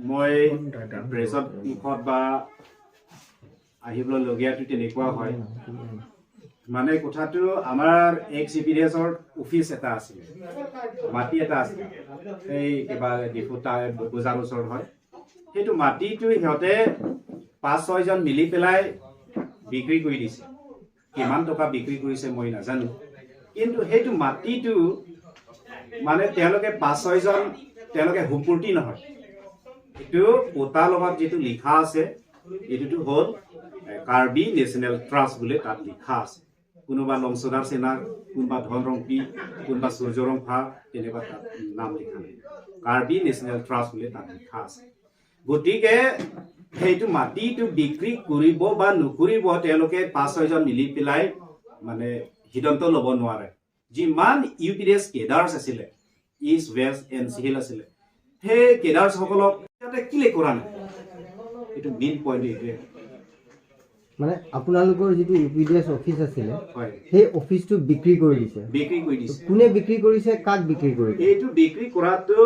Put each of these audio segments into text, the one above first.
মই প্ৰেছত মুখত বা আহিবলৈ লগীয়াটো তেনেকুৱা হয়। মানে কথাটো আমাৰ এক্স ইউ পি ডি এছৰ অফিচ এটা আছিলে, মাটি এটা আছিলে, এই কিবা ডিফু বজাৰ ওচৰত হয়। সেইটো মাটিটো সিহঁতে পাঁচ ছয়জন মিলি পেলাই বিক্ৰী কৰি দিছে। কিমান টকা বিক্ৰী কৰিছে মই নাজানো, কিন্তু সেইটো মাটিটো মানে তেওঁলোকে পাঁচ ছয়জন তেওঁলোকে সম্পূৰ্তি নহয়। এইটো পোতাৰ লগত যিটো লিখা আছে, এইটোতো হ'ল কাৰ্বি নেশ্যনেল ট্ৰাষ্ট বুলি তাত লিখা আছে। কোনোবা লংচদাৰ সেনাৰ, কোনোবা ধন ৰংপি, কোনোবা সূৰ্য ৰংফা, তেনেকুৱা তাত নাম লিখা নাই। কাৰ্বি নেশ্যনেল ট্ৰাষ্ট বুলি তাত লিখা আছে। গতিকে সেইটো মাটিটো বিক্ৰী কৰিব বা নকৰিব, তেওঁলোকে পাঁচ ছয়জন মিলি পেলাই মানে সিদ্ধান্ত ল'ব নোৱাৰে। যিমান ইউ পি ডি এছ কেডাৰ্ছ আছিলে, ইষ্ট ৱেষ্ট এণ্ড চিহিল আছিলে, সেই কেডাৰ্ছসকলক সিহঁতে কেলে কৰা নাই? এইটো মেইন পইণ্ট এইটোৱে। মানে আপোনালোকৰ যিটো U P D S office আছিলে, হয়। সেই অফিচটো বিক্ৰী কৰি দিছে? বিক্ৰী কৰি দিছে। কোনে বিক্ৰী কৰিছে, কাক বিক্ৰী কৰিছে? এইটো বিক্ৰী কৰাটো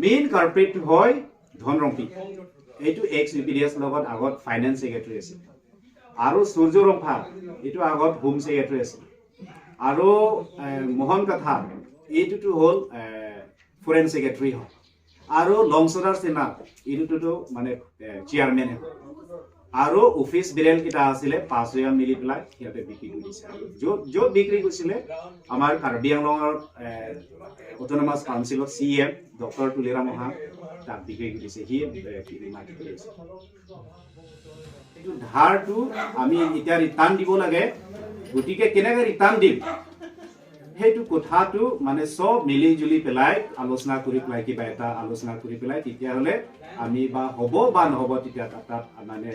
মেইন কালপ্ৰিট হয় ধন ৰংপি। এইটো ex U P D S লগত আগত ফাইনেন্স ছেক্ৰেটাৰী আছিল। আৰু সূৰ্য ৰংফা, এইটো আগত হোম ছেক্ৰেটাৰী আছিল। আৰু মোহন কাথাৰ, এইটোতো হ'ল ফৰেন ছেক্ৰেটাৰী হয়। আৰু লংচদাৰ সেনা, এইটোতো মানে চেয়াৰমেনে হয়। আৰু অফিচ বেৰেৰ কেইটা আছিলে, পাঁচজন মিলি পেলাই সিহঁতে বিক্ৰী কৰি দিছে। আৰু য'ত য'ত বিক্ৰী কৰিছিলে, আমাৰ কাৰ্বি আংলঙৰ অট'নমাছ কাউন্সিলত C M doctor Tuliram Ronghang, তাক বিক্ৰী কৰি দিছে। সি মাটি কৰিছে। এইটো ধাৰটো আমি এতিয়া ৰিটাৰ্ণ দিব লাগে। গতিকে কেনেকৈ ৰিটাৰ্ণ দিম, সেইটো কথাটো মানে চব মিলি জুলি পেলাই আলোচনা কৰি পেলাই, কিবা এটা আলোচনা কৰি পেলাই, তেতিয়াহ'লে আমি বা হ'ব বা নহ'ব, তেতিয়া তাত মানে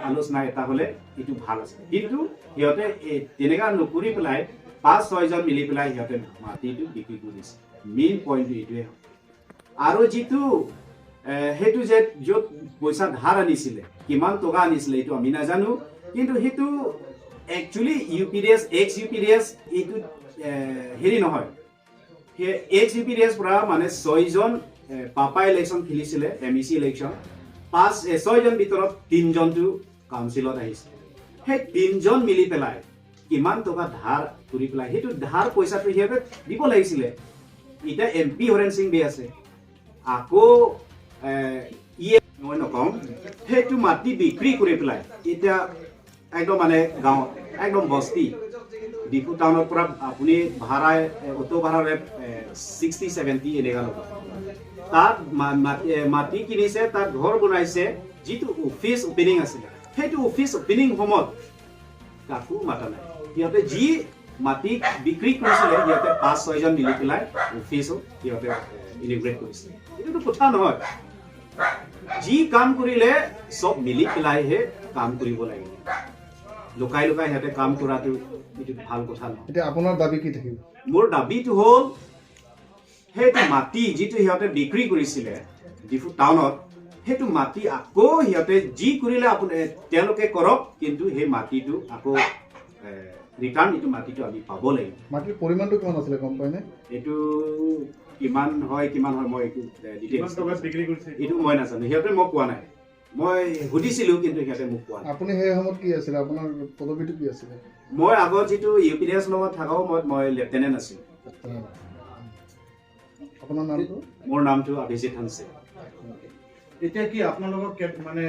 আলোচনা এটা হ'লে এইটো ভাল আছে। কিন্তু সিহঁতে এই তেনেকুৱা নকৰি পেলাই পাঁচ ছয়জন মিলি পেলাই সিহঁতে মাটিটো বিক্ৰী কৰি দিছে। মেইন পইণ্টটো এইটোৱে হয়। আৰু যিটো সেইটো যে য'ত পইচা ধাৰ আনিছিলে, কিমান টকা আনিছিলে এইটো আমি নাজানো। কিন্তু সেইটো actually U P D S, ex U P D S এইটো হেৰি নহয়। সেই ex U P D S পৰা মানে ছয়জন পাপা ইলেকশ্যন খেলিছিলে, এম ই চি ইলেকশ্যন। পাঁচ ছয়জন ভিতৰত তিনজনটো কাউন্সিলত আহিছে। সেই তিনজন মিলি পেলাই কিমান টকা ধাৰ কৰি পেলাই, সেইটো ধাৰ পইচাটো সিহঁতে দিব লাগিছিলে। এতিয়া এম পি হৰেণ সিং বে আছে আকৌ ই মই নকওঁ। সেইটো মাটি বিক্ৰী কৰি পেলাই এতিয়া একদম মানে গাঁৱত একদম বস্তি, ডিফু টাউনৰ পৰা আপুনি ভাড়াই অ'টো ভাড়াৰে 60-70 এনেকুৱা ল'ব। তাত মাটি কিনিছে, তাত ঘৰ বনাইছে। যিটো অফিচ অপেনিং আছিলে, সেইটো অফিচ অপেনিং সময়ত কাকো মাতা নাই। সিহঁতে যি মাটি বিক্ৰী কৰিছিলে, সিহঁতে পাঁচ ছয়জন মিলি পেলাই অফিচো সিহঁতে ইনঅগুৰেট কৰিছিলে। এইটোতো কথা নহয়। যি কাম কৰিলে চব মিলি পেলাইহে কাম কৰিব লাগিব। লুকাই লুকাই সিহঁতে কাম কৰাটো এইটো ভাল কথা নহয়। এতিয়া আপোনাৰ দাবী কি থাকিব? মোৰ দাবীটো হ'ল, সেইটো মাটি যিটো সিহঁতে বিক্ৰী কৰিছিলে ডিফু টাউনত, সেইটো মাটি আকৌ সিহঁতে যি কৰিলে আপুনি তেওঁলোকে কৰক, কিন্তু সেই মাটিটো আকৌ ৰিটাৰ্ণ, এইটো মাটিটো আমি পাব লাগিব। মাটিৰ পৰিমাণটো কিমান আছিলে গম পায়নে? এইটো কিমান হয়, কিমান হয়, মই এইটো কিমান টকাত বিক্ৰী কৰিছে? এইটো মই নাজানো। সিহঁতে মোক কোৱা নাই। মই সুধিছিলোঁ, কিন্তু সিহঁতে মোক কোৱা নাই। আপুনি সেই সময়ত কি আছিলে? আপোনাৰ পদবীটো কি আছিলে? মই আগত যিটো ইউ পি ডি এছ লগত থকা সময়ত মই লেফটেনেণ্ট আছিলোঁ। আপোনাৰ নামটো? মোৰ নামটো অভিজিত হানছে। এতিয়া কি আপোনালোকক মানে